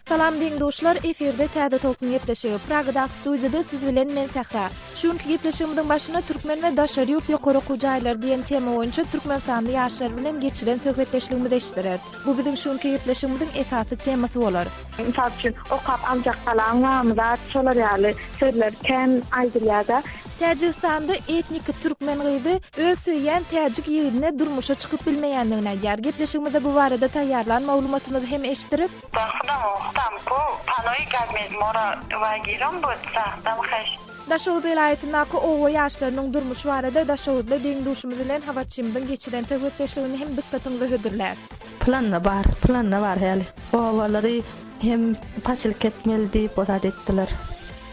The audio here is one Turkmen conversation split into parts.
Salam deň-duşlar, efirde Täze Tolkun gepleşigi. Pragadaky studiýada siz bilen men Sähra. Şu günki gepleşigimiziň başyna türkmen we daşary ýurt ýokary okuw jaýlary diýen tema boýunça türkmenistanly ýaşlar bilen geçiren söhbetdeşligimizi eşitdireris. Bu biziň şu günki gepleşigimiziň esasy temasy bolar. Mysal üçin, okap aljak balaň barmy zat, şolar ýaly sözler kän aýdylýar-da. Täjigistanda etniki türkmen gyzy öz söýýän täjik ýigidine durmuşa çykyp bilmeýändigini aýdýar. Gepleşigimizde bu barada taýýarlan maglumatymyzy hem eşitdirip. Daşoguz welaýatyndaky oba ýaşlarynyň durmuşy barada daşoguzly deň-duşumyz bilen habarçymyzyň geçiren söhbetdeşligini hem dykgatyňyza hödürläris. Planda bar, planda bar häli. Obalary hem posilka etmeli diýip o zat etdiler.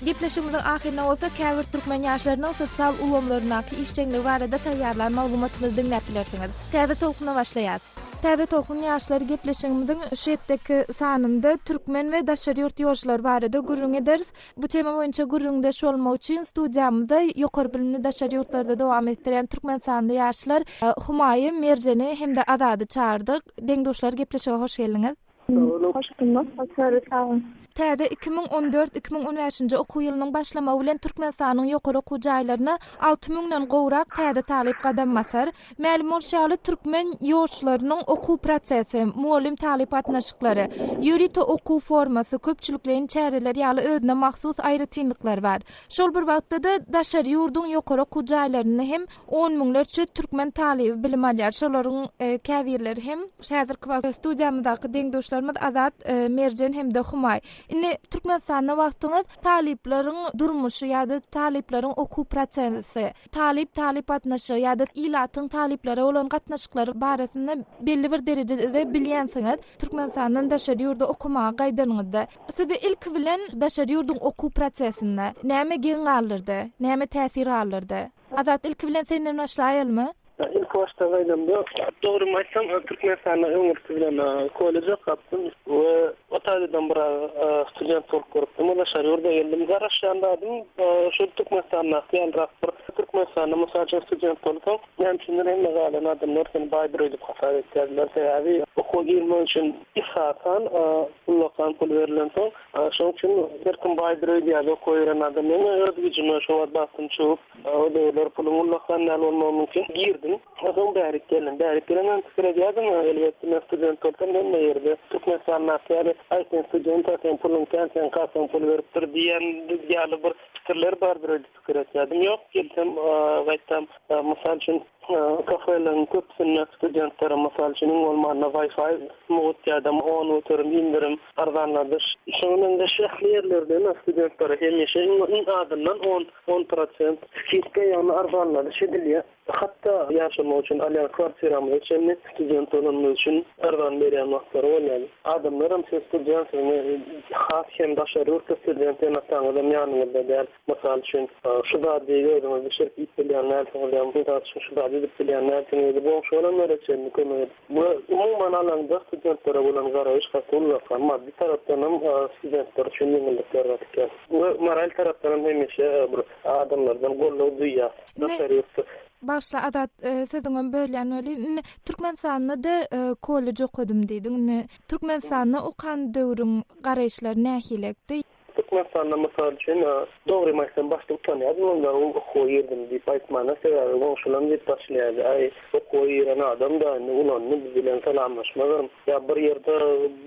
Gepleşigimiziň ahyrynda bolsa käbir türkmen ýaşlarynyň sosial ulgamlaryndaky işjeňligi barada taýýarlan maglumatymyzy diňläp bilersiňiz. Täze tolkuna başlaýas. Täze tolkun ýaşlary gepleşigimiziň şu hepdeki sanynda türkmen we daşary ýurt ýolçulary barada gürrüň ederis. Bu tema boýunça gürrüňdeş bolmak üçin studiýamyzda ýokary bilimini daşary ýurtlarda dowam etdirýän türkmenistanly ýaşlar Humaýy, Merjeni hem-de Azady çagyrdyk. Deň-duşlar gepleşige hoş geldiňiz. Hoş bulduk. Hoş gördük, sag boluň. Täze 2014, 2015-nji okuw ýylynyň başlamagy bilen Türkmenistanyň ýokary okuw jaýlaryna 6 müňden gowrak täze talyp gadam basar. Mälim bolşy ýaly, türkmen ýoşlarynyň okuw prosesi, mugallym-talyp gatnaşyklary, ýörite okuw formasy, köpçülikleýin çäreler ýaly özüne mahsus aýratynlyklary bar. Şol bir wagtda-da, daşary ýurduň ýokary okuw jaýlarynda hem on müňlerçe türkmen talyby bilim alýar. Şolaryň käbirleri hem häzirki wagt studiýamyzdaky deň-duşlarymyz Azat, Merjen hem-de Humaý. Indi Türkmenistanda wagtyňyz talyplaryň durmuşy ýa-da talyplaryň okuw prosesi, Talyp-talyp gatnaşygy ýa-da ilatyň talyplara bolan gatnaşyklary barasynda belli bir derejede bilýänsiňiz. Türkmenistandan daşary ýurda okamaga gaýdanyňyzda, sizi ilki bilen daşary ýurduň okuw prosesinde näme geň galdyrdy, näme täsir galdyrdy? Azat, ilki bilen senden başlaýalymy? Ilki başda gaýdamda, dogrymy aýtsam, Türkmenistanda öňürti bilen kollej okapdym we o taýdadan biraz student bolup görüpdim we daşary ýurda geldim. Garaşýan zadym şol Türkmenistandaky ýalyrak bir Türkmenistanda mysal üçin student bolsaň, näme üçindir hemme galan adamlar seni baý bir öýdüp hasap etýärdiler. Sebäbi okuwa girmek üçin esasan ullakan pul berlensoň, şonuň üçin her kim baýdyr öýdýärdi okuwa giren adam. Men öz güýjüme şo wagt bagtym çüwüp, O döwürler puluň ullakan däl bolmagy mümkin. Girdim. Soň bärik geldim. Bärik gelemem pikir edýärdim, elbetde men student bolsam hemme ýerde Türkmenistandaky ýaly, aý sen student-a, seň puluň kän, seň kakaň pul beripdir diýen ýaly bir pikirler bardyr öýdüp pikir etýärdim. Ýok, gelsem gaýtam mysal üçin kafeleriň köpüsinde studentlere mysal üçin iň bolmanda Wi-Fi mugt ýa-da 10% indirim arzanladyş. Şoňa meňzeş ähli ýerlerde studentlere hemişe iň azyndan on 10% skidka, ýagny arzanladyş edilýär. Hatda ýaşamak üçin alýan kwartiramyza çenli student bolanymyz üçin arzan berýän wagtlary bolýar. Adamlaram siz studentsiňiz, has hem daşary ýurtly student ene-ataňyzam ýanyňyzda däl. Mysal üçin, şu zady özüňiz bişirip iýip bilýän dälsiňiz ýa mysal üçin şu zady edip bilýän dälsiňiz diýip goňşy bolanlara çenli kömek edip We umuman alanda studentlere bolan garaýyş gaty ullakan. Maddy tarapdanam studentler üçin ýeňillikler gaty kän. We moral tarapdanam hemişe bir adamlardan goldaw duýýas. Daşary ýurtda. Bagyşla Azat sözüňem bölýän welin indi Türkmenistanda-da kollej okadym diýdiň indi Türkmenistanda okan döwrüň garaýyşlary nähilekdi? Türkmenistanda mysal üçin, dogrymy aýtsam başda utanýardym onda okuwa girdim diýip aýtmana, sebäbi goňşulam diýip başlaýardy, aý okuwa giren adam-da indi ulandy biz bilen salamlaşmazam, ýa bir ýerde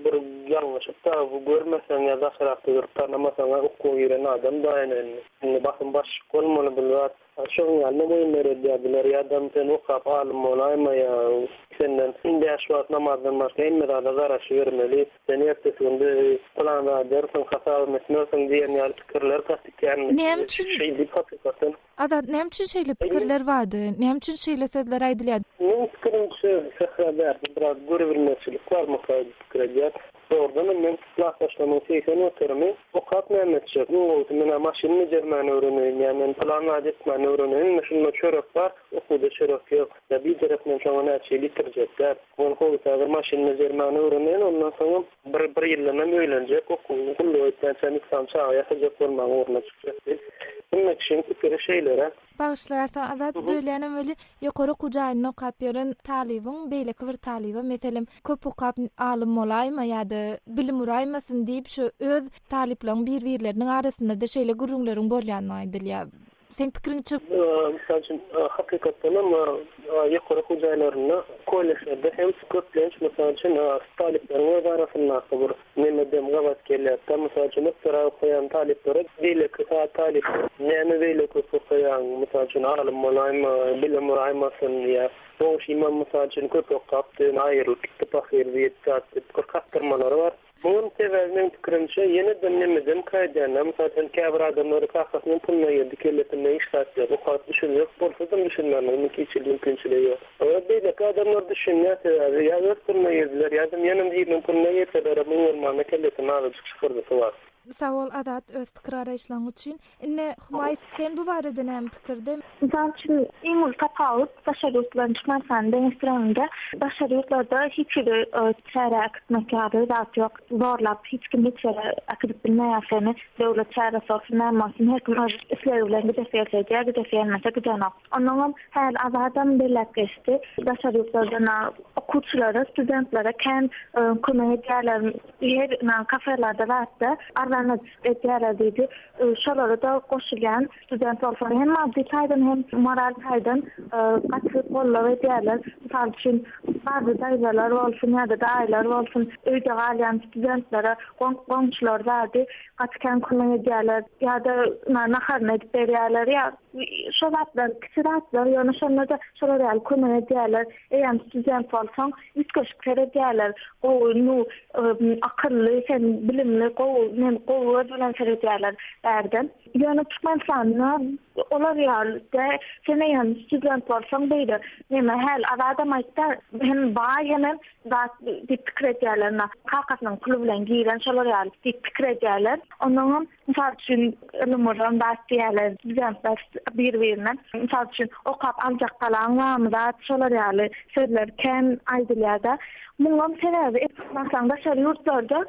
bir ýalňyşyp-da görmeseň ýa daşrakda görüp tanamasaň-a okuwa giren adam-da indi, indi basym başlyk bolmaly bu zat. Şonuň ýaly boýunlar edýärdiler, ýa-da sen okap alym bolaýma ýa senden bäş wagt namazdan başga hemme zada garaşybermeli, sen ertesi gün pylan zat edersiň, hasabam etmersiň diýen ýaly pikirler gaty kän. Näme üçin? Şeý diýip hakykatdan. Azat, näme üçin şeýle pikirler bardy? Näme üçin şeýle sözler aýdylýardy? Meň pikirimçe, Sähra bärde biraz görübilmezçilik barmyka diýip pikir edýän. Dogrudanam men klasdaşlarymyň 80 göterimi okap näme etjek, iň gowusy men-ä maşyn bejermäni öwreneýin ýa men pylan zat etmäni öwreneýin, indi şunda çörek bar, okuwda çörek ýok. Ýa biderek men şoňa näçe ýyl ýitirjek däl. Men gowusy häzir maşyn bejermäni öwreneýin, ondan soňam bir bir ýyldanam öýlenjek, okuwymy gulluga etýänçäm iki sany çaga ýasajak bolmagyň ugruna çykjak diýip. Hemme kişiň pikiri şeýleräk. Bagyşlarsyň Azat, bölýänem welin, ýokary okuw jaýynda okap ýören talybyň beýleki bir talyba, meselem, köp okap alym bolaýma ýa-da bilim uraýmasyn diýip, şu öz talyplaryň bir-birleriniň arasynda-da şeýle gürrüňleriň bolýandygy aýdylýar. Seň pikiriňçe? Mysal üçin, hakykatdanam ýokary okuw jaýlarynda, kolležlerde hem köplenç, mysal üçin, talyplaryň öz arasyndaky bir nemedem gabat gelýär-de. Mysal üçin, doktora okaýan talyplara beýleki talyplar näme beýle köp okaýaň, mysal üçin, alym bolaýma, bilim uraýmasyn ýa goňşymam, mysal üçin, köp okapdy, ýöne aýrylyp gitdi pahyr diýip zat diýip bir kakdyrmalary bar. Munuň sebäbi meň pikirimçe ýene-de nemedem kaýdýan-da, mysal üçin käbir adamlar kakasynyň puluna girdi, kellesinde hiç zat ýok, okap düşünjek bolsadam düşünmändir, mümkinçiligi mümkinçiligi ýok. Olar beýleki adamlar düşünýär sebäbi ýa öz puluna girdiler ýa-da ýenem biriniň puluna girselerem iň bolmanda kellesinde azajyk şykyrdysy bar. Sag bol Azat öz pikir garaýyşlaň üçin. Indi Humaý sen bu barada näme pikirde? Mysal üçin, iň uly tapawut daşary ýurt bilen Türkmenistany deňeşdireniňde, daşary ýurtlarda hiç hili çärä äkitmek ýaly zat ýok. Zorlap hiç kim hiç ýere äkidip bilmeýär seni. Döwlet çäresi bolsun, näme bolsun, her kim öz islegi bilen gidesi gelse gidýär, gidesi gelmese gidenok. Onnoňam häli Azadam belläp geçdi, daşary ýurtlardan okuwçylara, studentlere kän kömek edýärler. Her kafelerde zatda arzanladyşyk edýärler diýdi. Şolara-da goşulýan student bolsaň hem maddy taýdan hem moral taýdan gaty goldaw edýärler. Mysal üçin, garry daýzalar bolsun ýa-da daýylar bolsun öýde galýan studentlere goňşular zady gaty kän kömek edýärler ýa-da naharyny edip berýärler ýa şo zatlar kiçi zatlar ýöne şonda-da şolar ýaly kömek edýärler. Eýýäm student bolsaň üýtgeşik seredýärler. Gowy nu akylly sen bilimli gowy men gowy göz bilen seredýärler bärde. Ýöne Türkmenistanda olar ýaly däl. Sen eýýäm student bolsaň beýle neme häli Azadam aýtda hem baý hemem zat diýip pikir edýärler. Kakasynyň puly bilen giren şolar ýaly diýip pikir edýärler. Onnoňam Mysal üçin, ylym-ylym zat diýýärler, studentler bir-birine. Mysal üçin, okap aljak galaň barmy zat, şolar ýaly sözler kän aýdylýar-da. Muňam sebäbi, esasan, daşary ýurtlarda,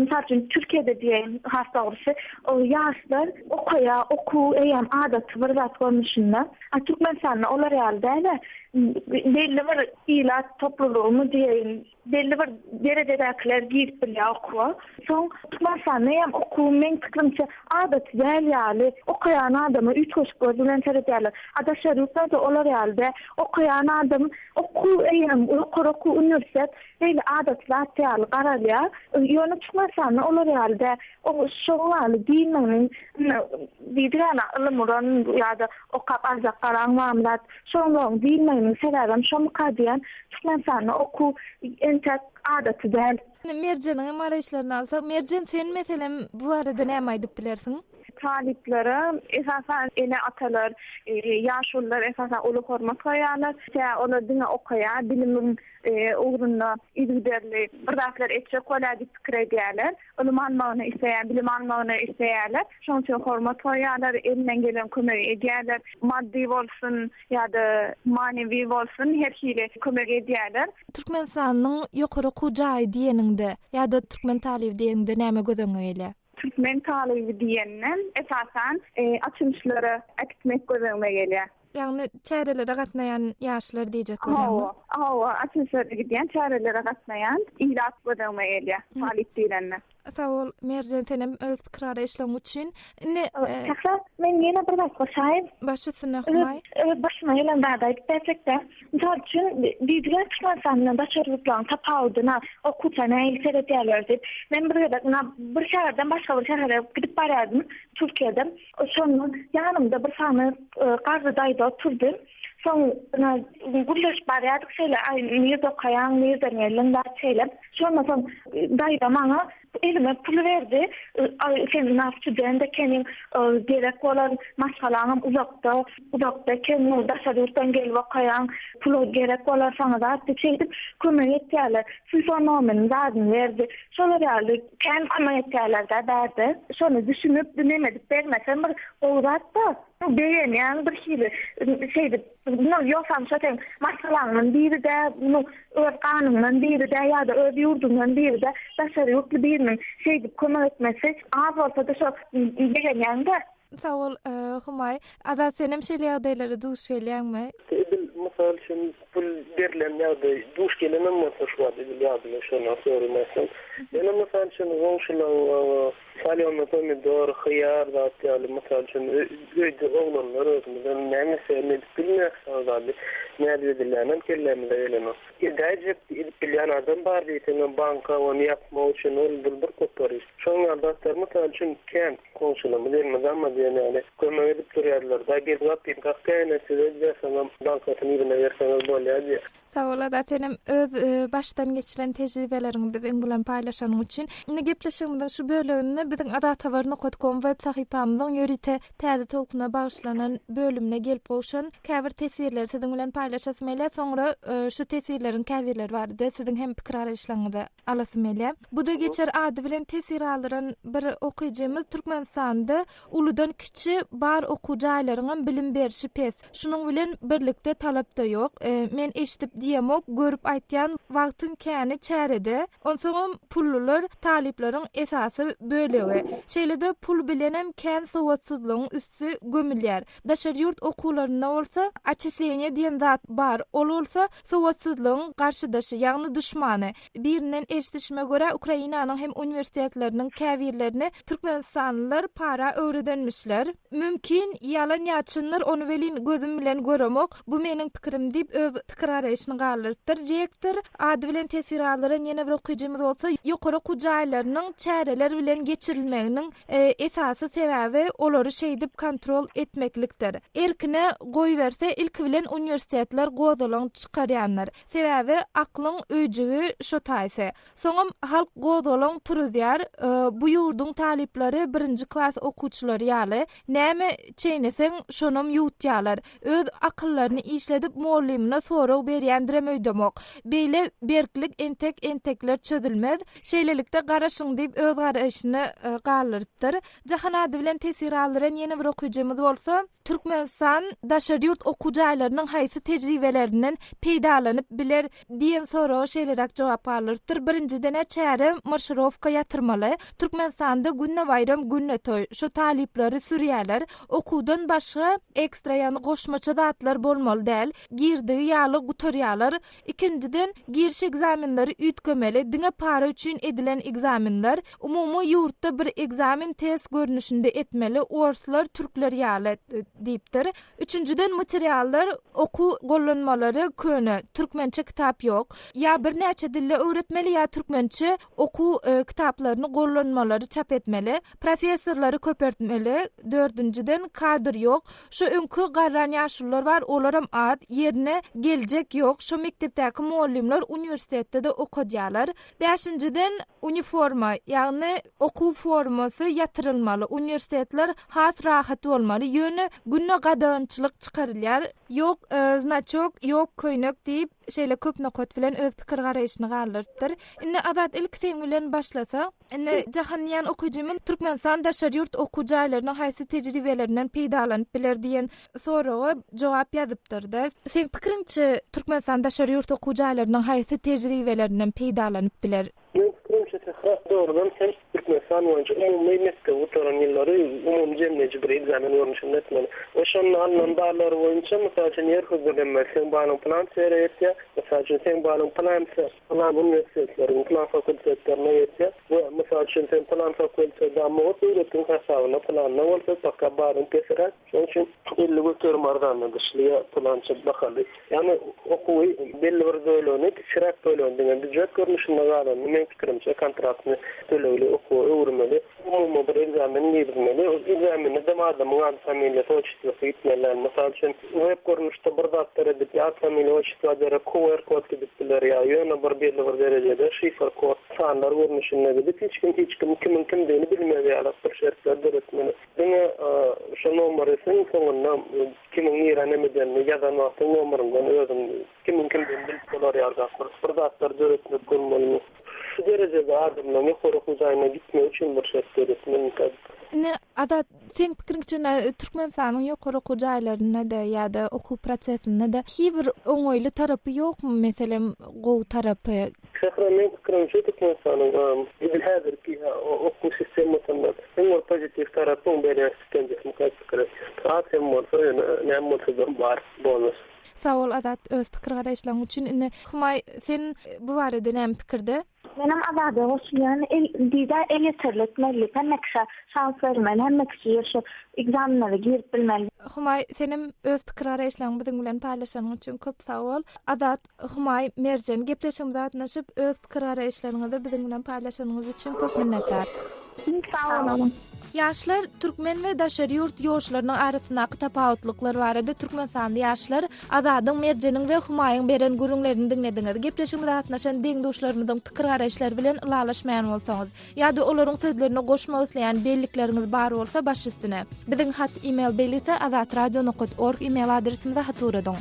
mysal üçin, Türkiýede diýeýin, has dogrusy, ýaşlar okaýar, okuw eýýäm adaty bir zat görnüşinde. A Türkmenistanda olar ýaly däl-de, belli bir ilat toplulygymy diýeýin, Belli bir derejedäkiler girip bilýär okuwa. Soň Türkmenistanda hem okuw meň pikirimçe adaty däl ýaly. Okaýan adama üýtgeşik göz bilen seredýärler. A daşary ýurtlarda olar ýaly däl. Okaýan adam okuw eýýäm ýokary okuw uniwersitet beýle adaty zat ýaly garalýar. Ýöne Türkmenistanda olar ýaly däl. Şoň ýaly diýmeginiň diýdik ýa ylym uran ýa-da okap aljak garaň barmy zat. Şoňlaryň diýilmeginiň sebäbem şomyka diýýän, Türkmenistanda okuw entek adaty däl. Indi Merjeniň hem garaýyşlaryny alsak, Merjen sen meselem bu barada näme aýdyp bilersiň? Talyplara esasan ene-atalar, ýaşulular esasan uly hormat goýýarlar. Sebäbi olar diňe okaýar, bilimiň ugrunda yzygiderli bir zatlar etjek bolýar diýip pikir edýärler. Ylym almagyny isleýär, bilim almagyny isleýärler. Şonuň üçin hormat goýýarlar, elinden gelen kömegi edýärler. Maddy bolsun ýa-da manewi bolsun her hili kömek edýärler. Türkmenistanyň ýokary okuw jaýy diýeniňde ýa-da türkmen talyby diýeniňde näme göz öňüňe gelýär? Türkmen talyby diýende, esasan, açylyşlara äkitmek göz öňüme gelýär. Ýagny çärelere gatnaýan ýaşlar diýjek bolýaňmy? Hawa, hawa, açylyşlara gidýän, çärelere gatnaýan ilat göz öňüme gelýär, talyp diýlende. Sag bol, Merjen, senem öz pikir-garaýyşlaryň üçin. Indi Sähra, men ýene bir zat goşaýyn. Baş üstüne, Humaý. Öz başyma gelen zady aýdyp berjek-dä. Mysal üçin, diýdiler Türkmenistan bilen daşary ýurtlaryň tapawudyna, okuwça nähili seredýärler diýip. Men bir gezek bir şäherden başga bir şähere gidip barýardym, Türkiýede. Şonda ýanymda bir sany garry daýza oturdy. Soň gürleşip barýardyk şeýle, aý nirde okaýaň, nirden geldiň zat şeýle. Şonda soň daýza maňa elime pul berdi. Aý sen ynha student ekeniň, gerek bolar, maşgalaňam uzakda, uzakda eken, daşary ýurtdan gelip okaýaň, pul gerek bolar saňa zat diýip şeýdip kömek etýärler. Telefon nomerini zadyny berdi. Şolar ýaly kän kömek etýärler-dä bärde. Şony düşünip, neme edip bermesem bir gowy zat-da. Begenýäň bir hili şeýdip, muny ýogsam şo seň maşgalaňdan biri-dä, muny öz ganyňdan biri-dä ýa-da öz ýurduňdan biri-dä, daşary ýurtly biriniň şeýdip kömek etmesi az bolsa-da şo begenýäň-dä. Sag bol, Humaý. Azat senem şeýle ýagdaýlara duş gelýäňmi? Edil mysal üçin pul berlen ýagdaý duş gelenem bolsa şu wagt edil ýadyma düşenok dogrymy aýtsam. Ýöne mysal üçin goňşulaň solýony pomidor, hyýar zat ýaly mysal üçin öýde oglanlar özümizem näme isleýän edip bilmeýäris şol zady. Nädip edilýänem kellämize gelenok. Edäýjek edip bilýän adam bar diýseňem banka ony ýapmak üçin ol bul bir topar iş. Şoň ýaly zatlar mysal üçin kän. Goňşularymyz elmydama diýen ýaly kömek edip durýardylar. Daý gelip gapyny kakýar ene size diýerseňem bankasyny yzyna berseňiz bolýar diýýär. Sag bol Azat senem öz başdan geçiren tejribeleriňi biziň bilen paýlaşanyň üçin. Indi gepleşigimiziň şu böleginde biziň azathabar nokat kom web sahypamyzyň ýörite Täze tolkuna bagyşlanan bölümine gelip gowşan käbir teswirleri siziň bilen paýlaşasym gelýär. Soňra şu teswirleriň käbirleri barada siziň hem pikir garaýyşlaryňyzy alasym gelýär. Bu-da geçer ady bilen teswir galdyran bir okyjymyz Türkmenistanda uludan kiçi bar okuw jaýlaryňam bilim berşi pes. Şunuň bilen birlikde talap-da ýok. Men eşidip diýemok, görüp aýtýan, wagtyň käni çärede. Onsoňam pullular talyplaryň esasy bölegi. Şeýle-de pul bilenem kän sowatsyzlygyň üsti gömülýär. Daşary ýurt okuwlarynda bolsa oçisleniýe diýen zat bar, ol bolsa sowatsyzlygyň garşydaşy, ýagny duşmany. Birinden eşidişime görä Ukrainanyň hem uniwersitetleriniň käbirlerini türkmenistanlylar para öwredenmişler. Mümkin, ýalan ýa çyndyr, ony welin gözüm bilen göremok. Bu meniň pikirim diýip, öz pikir-garaýşyny galdyrypdyr. Rektor ady bilen teswir galdyran ýene bir okyjymyz bolsa, ýokary okuw jaýlarynyň çäreler bilen geçirilmeginiň esasy sebäbi olary şeýdip kontrol etmeklikdir. Erkine goýberse, ilki bilen uniwersitetler gozgalaň çykarýandyr. Sebäbi aklyň öýjügi şo taýsy. Soňam halk gozgalaň turuzýar, bu ýurduň talyplary birinji klas okuwçylary ýaly, näme çeýneseň şonam ýuwutýarlar. Öz akyllaryny işledip mugallymyna sorag berýändirem öýdemok. Beýle berklik entek-entekler çözülmez. Şeýlelikde garaşyň diýip öz garaýşyny galdyrypdyr. Jahan ady bilen teswir galdyran ýene bir okyjymyz bolsa, Türkmenistan daşary ýurt okuw jaýlarynyň haýsy tejribelerinden peýdalanyp biler diýen soraga şeýleräk jogap galdyrypdyr, Birinjiden-ä çäre marşirowka ýatyrmaly. Türkmenistanda günde baýram, günde toý. Şo talyplary sürýäler. Okuwdan başga ekstra ýagny goşmaça zatlar bolmaly däl. Girdigi ýaly gutarýalar. Ikinjiden, giriş ekzamenleri üýtgemeli, diňe para üçin edilen ekzamenler. Umumy ýurtda bir ekzamen test görnüşinde etmeli, orslar, türkler ýaly diýipdir. Üçünjiden, materiallar, okuw gollanmalary köne, türkmençe kitap ýok. Ýa birnäçe dilde öwretmeli, ýa türkmençe okuw kitaplaryny, gollanmalary çap etmeli. Professorlary köpeltmeli. Dördünjiden, kadr ýok. Şo öňki garran ýaşulular bar, olaram az, ýerine geljek ýok, şo mekdepdäki mugallymlar uniwersitetde-de okadýarlar. Bäşinjiden, uniforma, ýagny okuw formasy ýatyrylmaly, uniwersitetler has rahat bolmaly, ýöne günde gadagançylyk çykarylýar, ýok znaçok, ýok köýnek diýip, şeýle köp nokat bilen öz pikir-garaýşyny galdyrypdyr. Indi Azat ilki seň bilen başlasak. Indi Jahan diýen okyjymyz Türkmenistan daşary ýurt okuw jaýlarynyň haýsy tejribelerinden peýdalanyp biler diýen soraga jogap ýazypdyr-da. Seň pikiriňçe Türkmenistan daşary ýurt okuw jaýlarynyň haýsy tejribelerinden peýdalanyp biler? Meň pikirimçe Sähra dogrudan hem Türkmenistan boýunça umumy mekdebi gutaran ýyllary umumy jemleýji bir ekzamen görnüşinde etmeli. We şonda alnan ballar boýunça mysal üçin ýer hödürlenmeli. Seň balyň pylança ýere ýetýär. Mysal üçin seň balyň pylança Pylan uniwersitetleriň pylan fakultetlerine geçýär we mysal üçin sen pylan fakultede mugt döwletiň hasabyna pylanda bolsa paka balyň pesräk şonuň üçin 50% arzandan düşülýär pylança bahaly. Ýagny okuwy belli bir bölegini kiçiräk bölegini diňe býujet görnüşinde galanyny meň pikirimçe kontraktny tölegli okuwa öwürmeli. Umumy bir ekzamen girizmeli. Ol ekzamende-dem adamyň ady familiýasy oçestwosy gitmeli däl. Mysal üçin, web görnüşde bir zatlar edip ýa at familiýa oçestwa derek QR kod gidip biler ýa ýöne bir belli bir derejede şifr kod sanlar görnüşinde gidip hiç kim hiç kim kimiň kimdigini bilmez ýaly bir şertler döretmeli. Diňe şo nomeri iň soňunda kimiň nirä neme edenini ýazan wagtyň nomerinden özüň kimiň kimdigini bilip bolar ýaly bir zatlar döretmek bolmalymy. Şu derejede adamlaryň ýokary okuw jaýyna gitmegi üçin bir şert döretmelikä? Indi Azat, seň pikiriňçe Türkmenistanyň ýokary okuw jaýlarynda-da ýa-da okuw prosesinde-de hiç bir oňaýly tarapy ýokmy, meselem, gowy tarapy? Sähra meň pikirimçe Türkmenistanyň edil häzirki okuw sistemasyndan iň bir pozitiw tarapy oň berýän stipendiýasy diýip pikir etýän. Az hem bolsa ýöne näme bolsa-da bar bonus. Sag bol Azat öz pikir garaýyşlaryň üçin. Indi Humaý sen bu barada näme pikirde? Menem Azada goşulýan. El diýdä elýeterli etmeli. Hemme kişä şans bermeli. Hemme kişi şu ekzamenlere girip bilmeli. Humaý senem öz pikir garaýyşlaryňy biziň bilen paýlaşanyň üçin köp sag bol. Azat, Humaý, Merjen gepleşigimize gatnaşyp öz pikir garaýyşlaryňyzy biziň bilen paýlaşanyňyz üçin köp minnetdar. Sag boluň. Ýaşlar türkmen we daşary ýurt ýoşlarynyň arasyndaky tapawutlyklar barada türkmenistanly ýaşlar Azadyň, Merjeniň we Humaýyň beren gürrüňlerini diňlediňiz. Gepleşigimize gatnaşan deň-duşlarymyzyň pikir-garaýyşlary bilen ylalaşmaýan bolsaňyz, ýa-da olaryň sözlerine goşmak isleýän bellikleriňiz bar bolsa baş üstüne. Biziň hat email belgisi azatradio nokat org email adresimize hat ugradyň.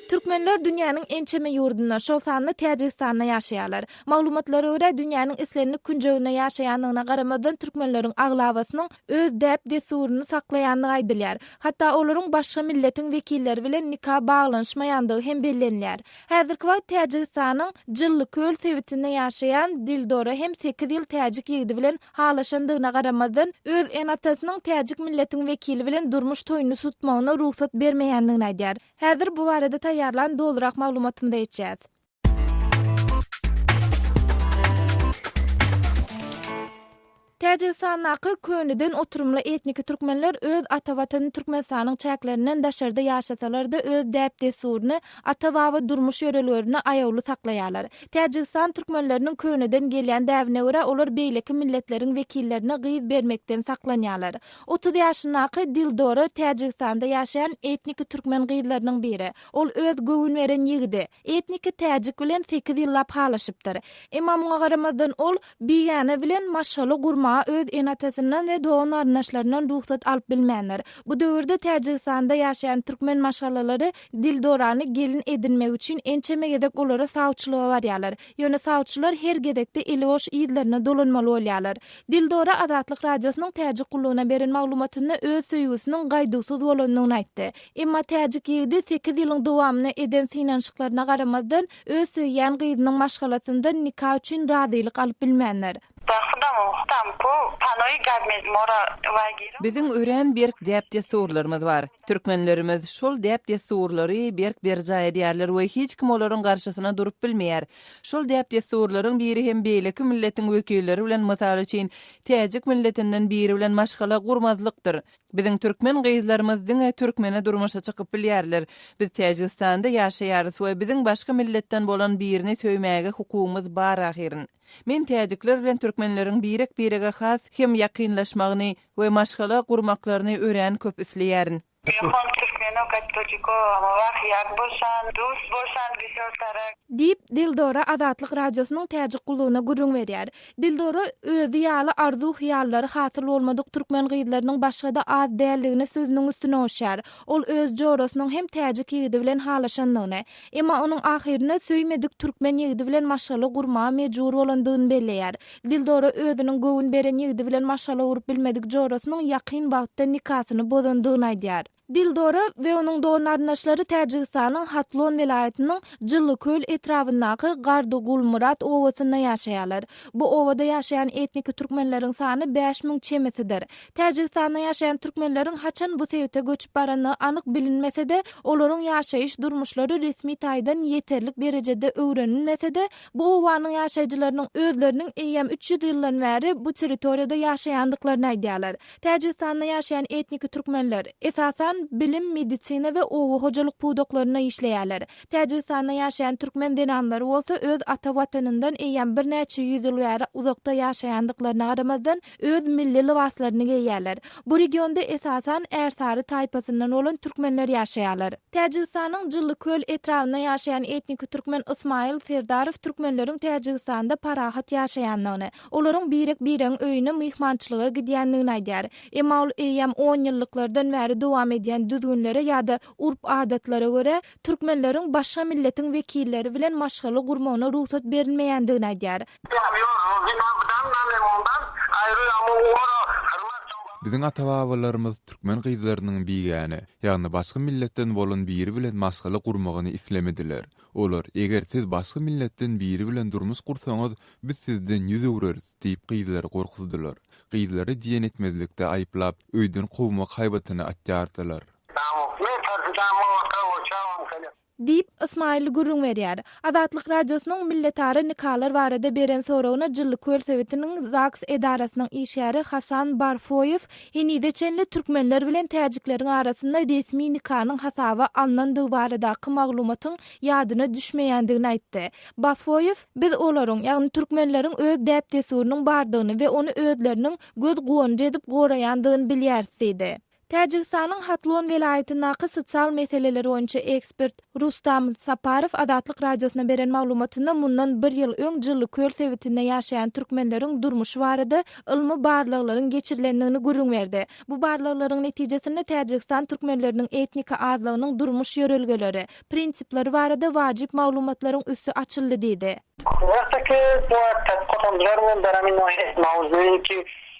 Türkmenler dünýäniň ençeme ýurdunda, şol sanda Täjigistanda ýaşaýarlar. Maglumatlara görä, dünýäniň islendik künjeginde ýaşaýandygyna garamazdan türkmenleriň aglabasynyň öz däp-dessuryny saklaýandygy aýdylýar. Hatda olaryň başga milletiň wekilleri bilen nika baglanyşmaýandygy hem bellenilýär. Häzirki wagt Täjigistanyň Jyllyköl sebitinde ýaşaýan Dildora hem sekiz ýyl täjik ýigidi bilen halaşandygyna garamazdan, öz ene-atasynyň täjik milletiň wekili bilen durmuş toýuny tutmagyna rugsat bermeýändigini aýdýar. Häzir bu barada taýýarlan dolurak maglumatymyza geçýäs. Täjigistandaky köneden oturymly etniki türkmenler öz ata watany Türkmenistanyň çäklerinden daşarda ýaşasalar-da öz däp-dessuryny, ata-baba durmuş ýörelgelerini aýawly saklaýarlar. Täjigistan türkmenleriniň köneden gelýän däbine görä olar beýleki milletleriň wekillerine gyz bermekden saklanýarlar. 30 ýaşyndaky Dildora Täjigistanda ýaşaýan etniki türkmen gyzlarynyň biri. Ol öz göwün beren ýigidi, etniki täjik bilen sekiz ýyllap halaşypdyr. Emma muňa garamazdan ol bigäne bilen maşgala gurmaga öz ene-atasyndan we dogan-garyndaşlaryndan rugsat alyp bilmändir. Bu döwürde Täjigistanda ýaşaýan türkmen maşgalalary Dildorany gelin edinmek üçin ençeme gezek olara sawçylyga barýarlar. Ýöne sawçylar her gezekde eli boş yzlaryna dolanmaly bolýarlar. Dildora Azatlyk Radiosynyň Täjik gullugyna beren maglumatynda öz söýgüsiniň gaýduwsyz bolandygyny aýtdy. Emma täjik ýigidi sekiz ýylyň dowamynda eden synanyşyklaryna garamazdan, öz söýýän gyzynyň maşgalasyndan nika üçin razylyk alyp bilmändir. Biziň örän berk däp-dessurlarymyz bar. Türkmenlerimiz şol däp-dessurlary berk berjaý edýärler we hiç kim olaryň garşysyna durup bilmeýär. Şol däp-dessurlaryň biri hem beýleki milletiň wekilleri bilen, mysal üçin, täjik milletinden biri bilen maşgala gurmazlykdyr. Biziň türkmen gyzlarymyz diňe türkmene durmuşa çykyp bilýärler. Biz Täjigistanda ýaşaýarys we biziň başga milletden bolan birini söýmäge hukugymyz bar ahyryn. Men täjikler bilen türkmenleriň birek-birege has hem ýakynlaşmagyny we maşgala gurmaklaryny örän köp isleýärin. Diýip, Dildora Azatlyk Radiosynyň Täjik gullugyna gürrüň berýär. Dildora özi ýaly arzuw-hyýallary hasyl bolmadyk türkmen gyzlarynyň başga-da az däldigini sözüniň üstüne goşýar. Ol öz jorasynyň hem täjik ýigidi bilen halaşandygyny, emma onuň ahyrynda söýmedik türkmen ýigidi bilen maşgala gurmaga mejbur bolandygyny belleýär. Dildora özüniň göwün beren ýigidi bilen maşgala gurup bilmedik jorasynyň ýakyn wagtda nikasyny bozandygyny aýdýar. Dildora we onuň dogan-garyndaşlary Täjigistanyň Hatlon welaýatynyň Jyllyköl etrabyndaky Gardygulmyrat obasynda ýaşaýarlar. Bu obada ýaşaýan etniki türkmenleriň sany 5000 çemesidir. Täjigistanda ýaşaýan türkmenleriň haçan bu sebite göçüp barandygy anyk bilinmese-de, olaryň ýaşaýyş durmuşlary resmi taýdan ýeterlik derejede öwrenilmese-de, bu obanyň ýaşaýjylarynyň özleriniň eýýäm 300 ýyldan bäri bu territoriýada ýaşaýandyklaryny aýdýarlar. Täjigistanda ýaşaýan etniki türkmenler, esasan, bilim, medisina we oba hojalyk pudaklarynda işleýärler. Täjigistanda ýaşaýan türkmen zenanlary bolsa öz ata Watanyndan eýýäm birnäçe ýüz ýyl bäri uzakda ýaşaýandyklaryna garamazdan, öz milli lybaslaryny geýýärler. Bu regionda esasan ärsary taýpasyndan bolan türkmenler ýaşaýarlar. Täjigistanyň Jyllyköl etrabynda ýaşaýan etniki türkmen Ysmaýyl Serdarow türkmenleriň Täjigistanda parahat ýaşaýandygyny, Olaryň birek-biregiň öýüne myhmançylyga gidýändigini aýdýar. Emma ol eýýäm onýyllyklardan bäri dowam edýän düzgünlere ýa-da urp-adatlara görä, türkmenleriň başga milletiň wekilleri bilen maşgala gurmagyna rugsat berilmeýändigini aýdýar. Biziň ata-babalarymyz türkmen gyzlarynyň bigäne, ýagny başga milletden bolan biri bilen maşgala gurmagyny islemediler. Olar, Eger siz başga milletden biri bilen durmuş gursaňyz, biz sizden ýüz öwreris diýip gyzlary gorkuzdylar. Gyzlary diýen etmezlikde aýyplap, öýden kowmak haýbatyny atýardylar. Diýip, Ysmaýyl gürrüň berýär. Azatlyk Radiosynyň milletara nikalar barada beren soragyna Jyllyköl sebitiniň ZAGS edarasynyň işgäri Hasan Barfoýew henize çenli türkmenler bilen täjikleriň arasynda resmi nikanyň hasaba alnandygy baradaky maglumatyň ýadyna düşmeýändigini aýtdy. Bafoýew, Biz olaryň, ýagny türkmenleriň öz däp-dessurynyň bardygyny we ony özleriniň göz guwanjy edip goraýandygyny bilýäris diýdi. Täjigistanyň Hatlon welaýatyndaky sosial meseleler boýunça ekspert Rustam Saparow Azatlyk Radiosyna beren maglumatynda mundan bir ýyl öň Jyllyköl sebitinde ýaşaýan türkmenleriň durmuşy barada ylmy barlaglaryň geçirilendigini gürrüň berdi. Bu barlaglaryň netijesinde Täjigistan türkmenleriniň etniki azlygynyň durmuş ýörelgeleri, prinsipleri barada wajyp maglumatlaryň üsti açyldy diýdi.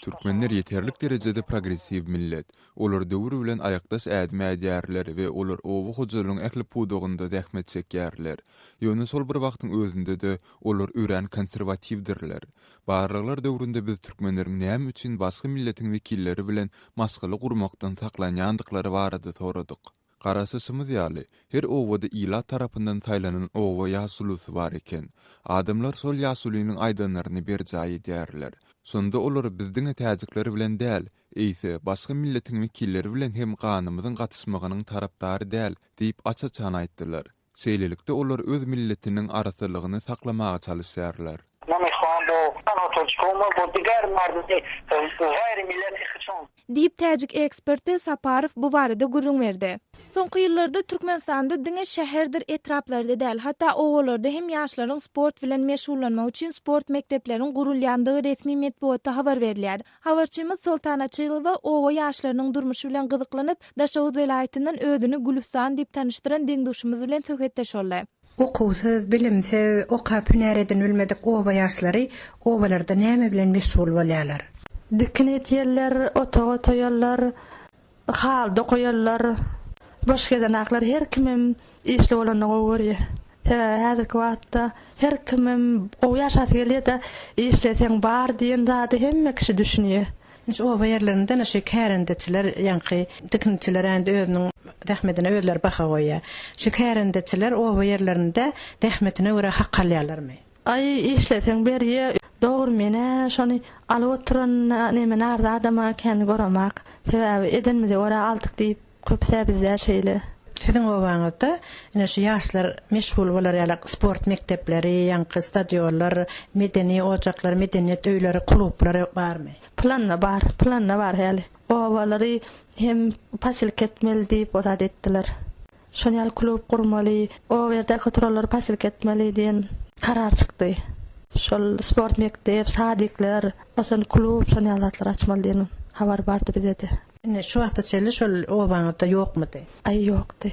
Türkmenler ýeterlik derejede progressiw millet. Olar döwür bilen aýakdaş ädim ädýärler we olar oba hojalygyň ähli pudagynda zähmet çekýärler. Ýöne şol bir wagtyň özünde-de olar örän konserwatiwdirler. Barlaglar döwründe biz türkmenleriň näme üçin başga milletiň wekilleri bilen maşgala gurmakdan saklanýandyklary barada soradyk. Garaşyşymyz ýaly, her obada ilat tarapyndan saýlanan oba ýaşulusy bar eken. Adamlar şol ýaşulynyň aýdanlaryny berjaý edýärler. Şonda olar biz diňe täjikler bilen däl, eýse, başga milletiň wekilleri bilen hem ganymyzyň gatyşmagynyň tarapdary däl diýip aç-açan aýtdylar. Şeýlelikde olar öz milletiniň arassalygyny saklamaga çalyşýarlar. Diýip, täjik eksperti Saparow bu barada gürrüň berdi. Soňky ýyllarda Türkmenistanda diňe şäherdir etraplarda däl, hatda obalarda hem ýaşlaryň sport bilen meşgullanmagy üçin sport mekdepleriň gurulýandygy resmi metbugatda habar berilýär. Habarçymyz Soltan Açylowa oba ýaşlarynyň durmuşy bilen gyzyklanyp, Daşoguz welaýatyndan özüni Gülüstan diýip tanyşdyran deň-duşumyz bilen söhbetdeş boldy. Okuwsyz, bilimsiz, okap hünär edinibilmedik oba ýaşlary obalarda näme bilen meşgul bolýarlar? Dikin etýärler, otag otaýarlar, haly dokaýarlar. Boş gezenaklar her kimem işli bolanyny gowy görýär. Sebäbi häzirki wagtda her kimem gowy ýaşasy gelýär-de, işleseň bar diýen zady hemme kişi düşünýär. Şu oba ýerlerinde ine şu kärendeçiler ýaňky tikinçiler indi özüniň zähmetine özleri baha goýýar. Şu kärendeçiler oba ýerlerinde zähmetine görä hak alýarlarmy? Aý işleseň berýä. Dogry menä şony alyp oturan neme narzy adama kän göremak. Sebäbi edenimize görä aldyk diýip köpüsä bizde şeýle. Siziň obaňyzda ine şu ýaşlar meşgul bolar ýaly sport mekdepleri, ýaňky stadionlar, medeni ojaklar, medeniýet öýleri, klublar barmy? Planda bar, planda bar häli. Obalary hem posilka etmeli diýip o zat etdiler. Şon ýaly klub gurmaly, o ýerdäki oturanlary posilka etmeli diýen karar çykdy. Şol sport mekdep, sadikler, osan klub şon ýaly zatlar açmaly diýen habar bardy bizede. Indi şu wagta çenli şol obaňyzda ýokmudy? Aý ýokdy.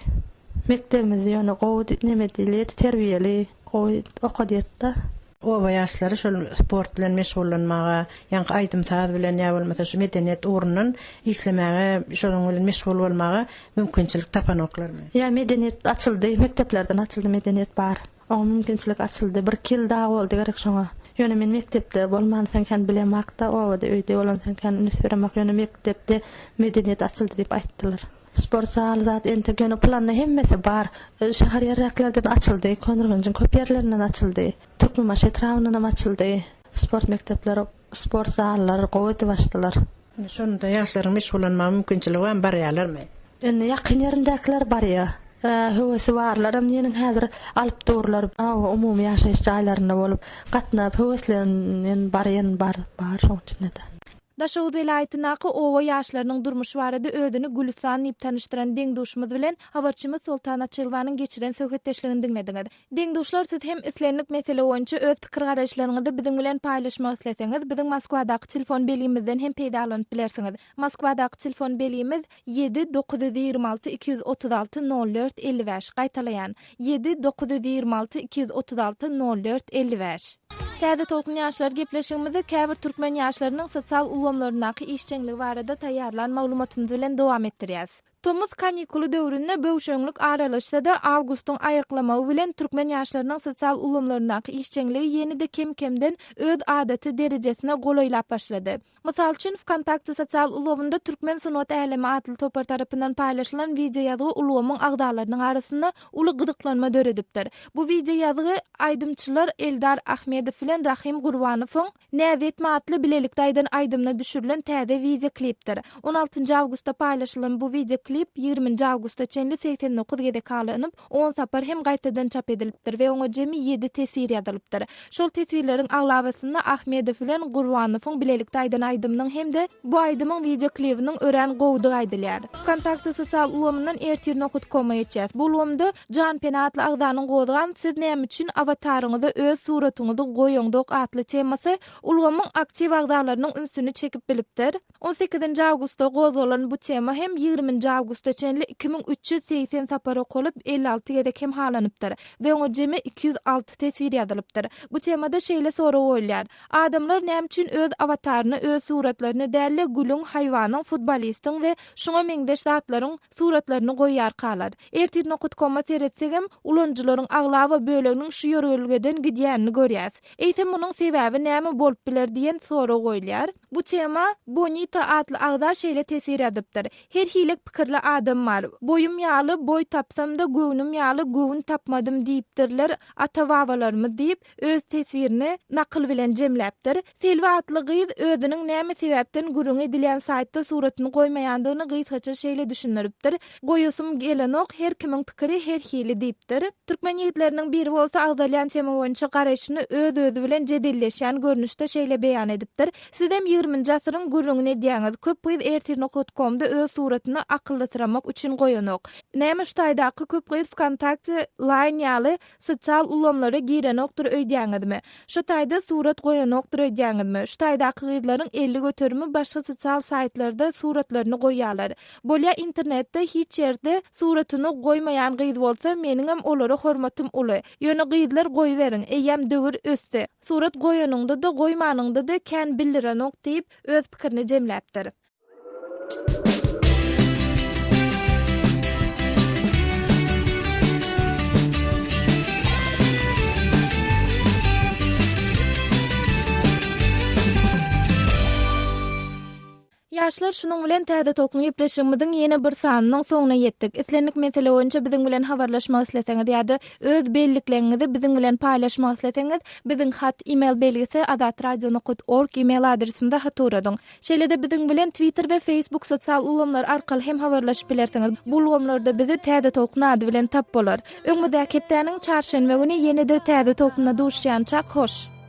Mekdebimiz ýöne gowy neme diýilýärdi, terbiýeli, gowy okadýardy-da. Oba ýaşlary şol sport bilen meşgullanmaga, ýaňky aýdym-saz bilen ýa bolmasa şu medeniýet ugrundan işlemäge, şonuň bilen meşgul bolmaga mümkinçilik tapanoklarmy? Ýa medeniýet açyldy, mekdeplerden açyldy medeniýet bar. Oňa mümkinçilik açyldy. Birki ýyl dagy boldy gerek şoňa. Ýöne men mekdepde bolmansoň kän bilemakda, obada öýde bolansoň kän üns beremak, ýöne mekdepde medeniýet açyldy diýip aýtdylar. Sport zaly zat entek ýöne planda hemmesi bar. Şäher ýerräklerden açyldy, Köneürgenjiň köp ýerlerinden açyldy. Türkmenbaşy etrabyndanam açyldy. Sport mekdepleri, sport zallary gowy edip açdylar. Indi şonda ýaşlaryň meşgullanmaga mümkinçiligi barmy, barýarlarmy? Indi ýakyn ýerindäkiler barýar. Höwesi barlaram diýeniň häzir alyp durlar. Hawa, umumy ýaşaýyş jaýlarynda bolup, gatnap höweslenýän barýan bar, bar şoň içinde-de. Daşoguz welaýatyndaky oba ýaşlarynyň durmuşy barada özüni Gülüstan diýip tanyşdyran deň-duşumyz bilen habarçymyz Soltan Açylowanyň geçiren söhbetdeşligini diňlediňiz. Deň-duşlar siz hem islendik mesele boýunça öz pikir-garaýyşlaryňyzy biziň bilen paýlaşmak isleseňiz, biziň Moskwadaky telefon belgimizden hem peýdalanyp bilersiňiz. Moskwadaky telefon belgimiz, ýedi, 926 236 04 55. Gaýtalaýan, ýedi, 926 236 04 55. Täze Tolkun ýaşlar gepleşigimizi käbir türkmen ýaşlarynyň sosial ulgamlaryndaky işjeňligi barada taýýarlan maglumatymyz bilen dowam etdirýäs. Tomus kanikuly döwründe böwşeňlik aralaşsa-da, awgustyň aýaklamagy bilen türkmen ýaşlarynyň sosial ulgamlaryndaky işjeňligi ýene-de kem-kemden öz adaty derejesine golaýlap başlady. Mysal üçin, Wkontakte sosial ulgamynda Türkmen sungat älemi atly topar tarapyndan paýlaşylan wideoýazgy ulgamyň agzalarynyň arasynda uly gyzyklanma döredipdir. Bu wideoýazgy aýdymçylar Eldar Ahmedow bilen Rahym Gurbanowyň Näz etme atly bilelikde aýdan aýdymyna düşürilen täze wideoklipdir. On altynjy awgustda paýlaşylan bu wideoklip ýigriminji awgusta çenli 89 gezek halanyp, on sapar hem gaýtadan çap edilipdir we oňa jemi ýedi teswir ýazylypdyr. Şol teswirleriň aglabasynda Ahmedow bilen Gurbanowyň bilelikde aýdan aýdymynyň hem-de bu aýdymyň wideoklibiniň örän gowudygy aýdylýar. Wkontakte sosial ulgamyndan ertir nokat koma geçýäs. Bu ulgamda Janpena atly agzanyň gozgan Siz näme üçin awataryňyza öz suratyňyzy goýaňzok atly temasy ulgamyň aktiw agzalarynyň ünsüni çekip bilipdir. On sekizinji awgustda gozgalan bu tema hem ýigriminji awgusta çenli 2380 sapar okalyp, 56 gezek hem halanypdyr we oňa jemi 206 teswir ýazylypdyr. Bu temada şeýle sorag goýulýar, Adamlar näme üçin öz awataryna öz suratlaryny däl-de gülüň, haýwanyň, futbolistiň we şuňa meňzeş zatlaryň suratlaryny goýýarkalar? Ertir nokat koma seretsegem, ulanyjylaryň aglaba böleginiň şu ýörelgeden gidýänini görýäs. Eýsem munuň sebäbi näme bolup biler diýen sorag goýulýar. Bu tema Bonita atly agza şeýle teswir ýazypdyr, Her hilek pikirli adam bar. Boýum ýaly boý tapsam-da göwnüm ýaly göwün tapmadym diýipdirler ata-babalarymyz diýip, öz teswirini nakyl bilen jemläpdir. Selbi atly gyz özüniň näme sebäpden gürrüňi edilýän saýtda suratyny goýmaýandygyny gysgaça şeýle düşündiripdir, Goýasym gelenok, her kimiň pikiri her hili diýipdir. Türkmen ýigitleriniň biri bolsa agzalýan tema boýunça garaýşyny öz-özi bilen jedelleşýän görnüşde şeýle beýan edipdir, Sizem ýigriminji asyryň gürrüňini edýäňiz, köp gyz ertir nokat komda öz suratyny akyllysyramak üçin goýanok. Näme şu taýdaky köp gyz wkontakte, line ýaly Sosial ulgamlara girenokdyr öýdýäňizmi? Şo taýda surat goýanokdyr öýdýäňizmi? Şu taýdaky gyzlaryň 50 göterimi başga sosial saýtlarda suratlaryny goýýalar. Bolýa internetde hiç ýerde suratyny goýmaýan gyz bolsa meniňem olara hormatym uly. Ýöne gyzlar goýuberiň, eýýäm döwür ösdi. Surat goýanyňda-da goýmanyňda-da kän bildirenok diýip öz pikirini jemläpdir. Ýaşlar şunuň bilen Täze Tolkun gepleşigimiziň ýene bir sanynyň soňuna ýetdik. Islendik mesele boýunça biziň bilen habarlaşmak isleseňiz ýa-da öz bellikleriňizi biziň bilen paýlaşmak isleseňiz, biziň hat email belgisi azatradio nokat org email adresimize hat ugradyň. Şeýle-de biziň bilen Twitter we Facebook sosial ulgamlary arkaly hem habarlaşyp bilersiňiz. Bu ulgamlarda bizi Täze Tolkun ady bilen tap bolar. Öňümizdäki hepdäniň çarşenbe güni ýene-de Täze Tolkunda duşuşýançak hoş!